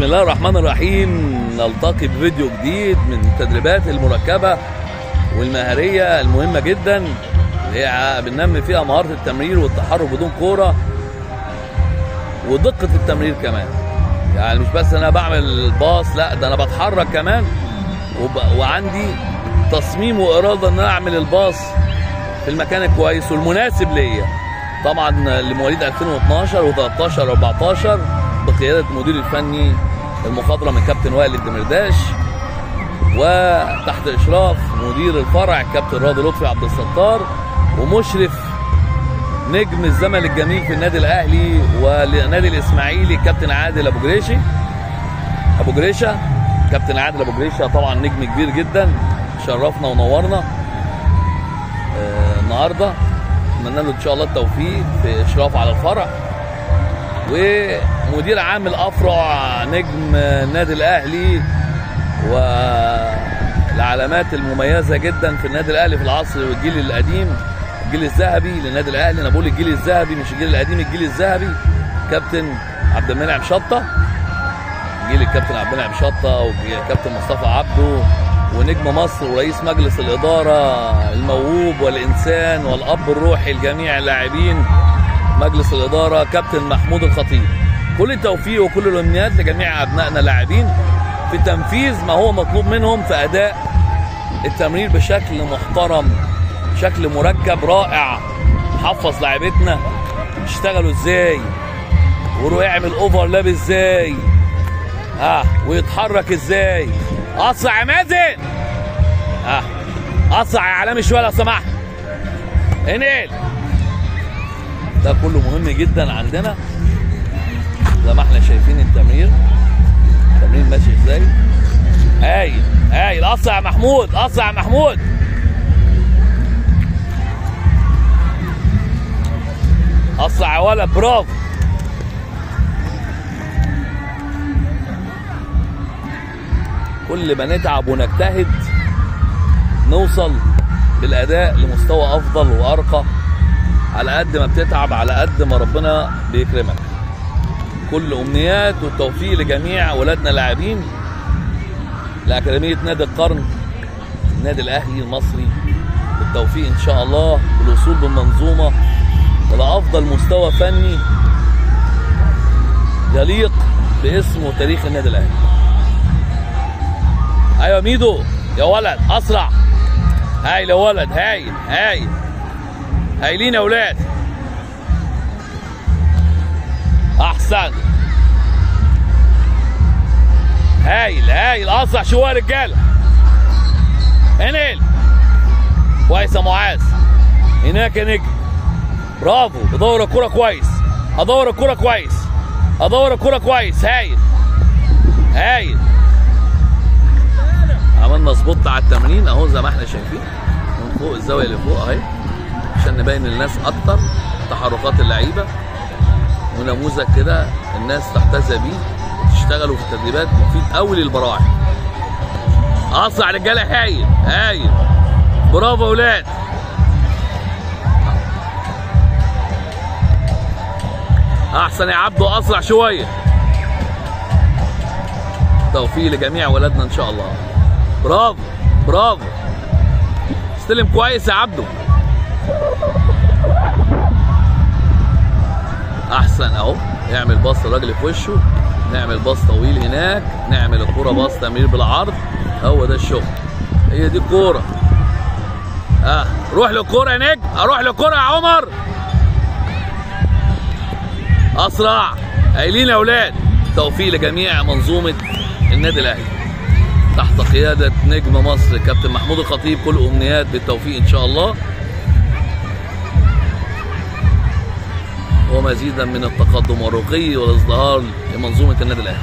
بسم الله الرحمن الرحيم. نلتقي بفيديو جديد من التدريبات المركبة والمهارية المهمة جدا اللي هي بننمي فيها مهارة التمرير والتحرك بدون كورة ودقة التمرير كمان. يعني مش بس انا بعمل باص، لا ده انا بتحرك كمان وعندي تصميم وإرادة ان انا اعمل الباص في المكان الكويس والمناسب ليا. طبعا لمواليد 2012 و13 و14 بقيادة المدير الفني المخضرم الكابتن وائل الدمرداش، وتحت إشراف مدير الفرع الكابتن راضي لطفي عبد الستار، ومشرف نجم الزمن الجميل في النادي الأهلي ونادي الإسماعيلي الكابتن عادل أبو جريشي. أبو جريشة، كابتن عادل أبو جريشة طبعا نجم كبير جدا، شرفنا ونورنا النهارده. اتمنى له ان شاء الله التوفيق في اشرافه على الفرع. ومدير عام الافرع نجم النادي الاهلي والعلامات المميزة جدا في النادي الاهلي في العصر والجيل القديم، الجيل الذهبي للنادي الاهلي. انا بقول الجيل الذهبي مش الجيل القديم، الجيل الذهبي. كابتن عبد المنعم شطه، جيل الكابتن عبد المنعم شطه والكابتن مصطفى عبده ونجم مصر ورئيس مجلس الإدارة الموهوب والإنسان والأب الروحي لجميع اللاعبين مجلس الإدارة كابتن محمود الخطيب. كل التوفيق وكل الأمنيات لجميع أبنائنا اللاعبين في تنفيذ ما هو مطلوب منهم في أداء التمرير بشكل محترم، شكل مركب رائع. حفظ لاعبتنا اشتغلوا ازاي، وروح يعمل overlap ازاي، ويتحرك ازاي. اسرع يا مازن، اسرع يا علامي شوية لو سمحت، انقل. ده كله مهم جدا عندنا زي ما احنا شايفين التمرير، التمرير ماشي ازاي. هايل هايل، اسرع يا محمود، اسرع يا محمود. اسرع يا ولد، برافو. كل ما نتعب ونجتهد نوصل بالأداء لمستوى أفضل وأرقى. على قد ما بتتعب على قد ما ربنا بيكرمك. كل أمنيات والتوفيق لجميع ولادنا اللاعبين لأكاديمية نادي القرن النادي الأهلي المصري. بالتوفيق إن شاء الله بالوصول بالمنظومة إلى أفضل مستوى فني يليق باسم وتاريخ النادي الأهلي. ايوه ميدو يا ولد، اسرع. هايل يا ولد، هايل هايل، هايلين يا ولاد، احسن. هايل هايل، اسرع شوية يا رجاله، انقل كويس يا معاذ. هناك يا نجم، برافو. بدور الكورة كويس، ادور الكورة كويس، ادور الكورة كويس. هايل هايل. عملنا spot على التمرين اهو زي ما احنا شايفين من فوق، الزاوية اللي فوق اهي، عشان نبين للناس اكتر تحركات اللعيبة، ونموذج كده الناس تحتذى بيه وتشتغلوا في التدريبات، مفيد قوي للبراعم. اسرع رجاله، هايل هايل، برافو يا ولاد. احسن يا عبده، اسرع شوية. توفيق لجميع ولادنا ان شاء الله. برافو برافو، استلم كويس يا عبده، احسن اهو. نعمل باص للراجل في وشه، نعمل باص طويل هناك، نعمل الكورة باص تمرير بالعرض. هو ده الشغل، هي دي الكورة. روح للكورة يا نجم، اروح للكورة يا عمر، اسرع. قايلين يا اولاد. توفيق لجميع منظومة النادي الاهلي تحت قيادة نجم مصر كابتن محمود الخطيب. كل أمنيات بالتوفيق إن شاء الله، ومزيدا من التقدم والرقي والازدهار لمنظومة النادي الأهلي.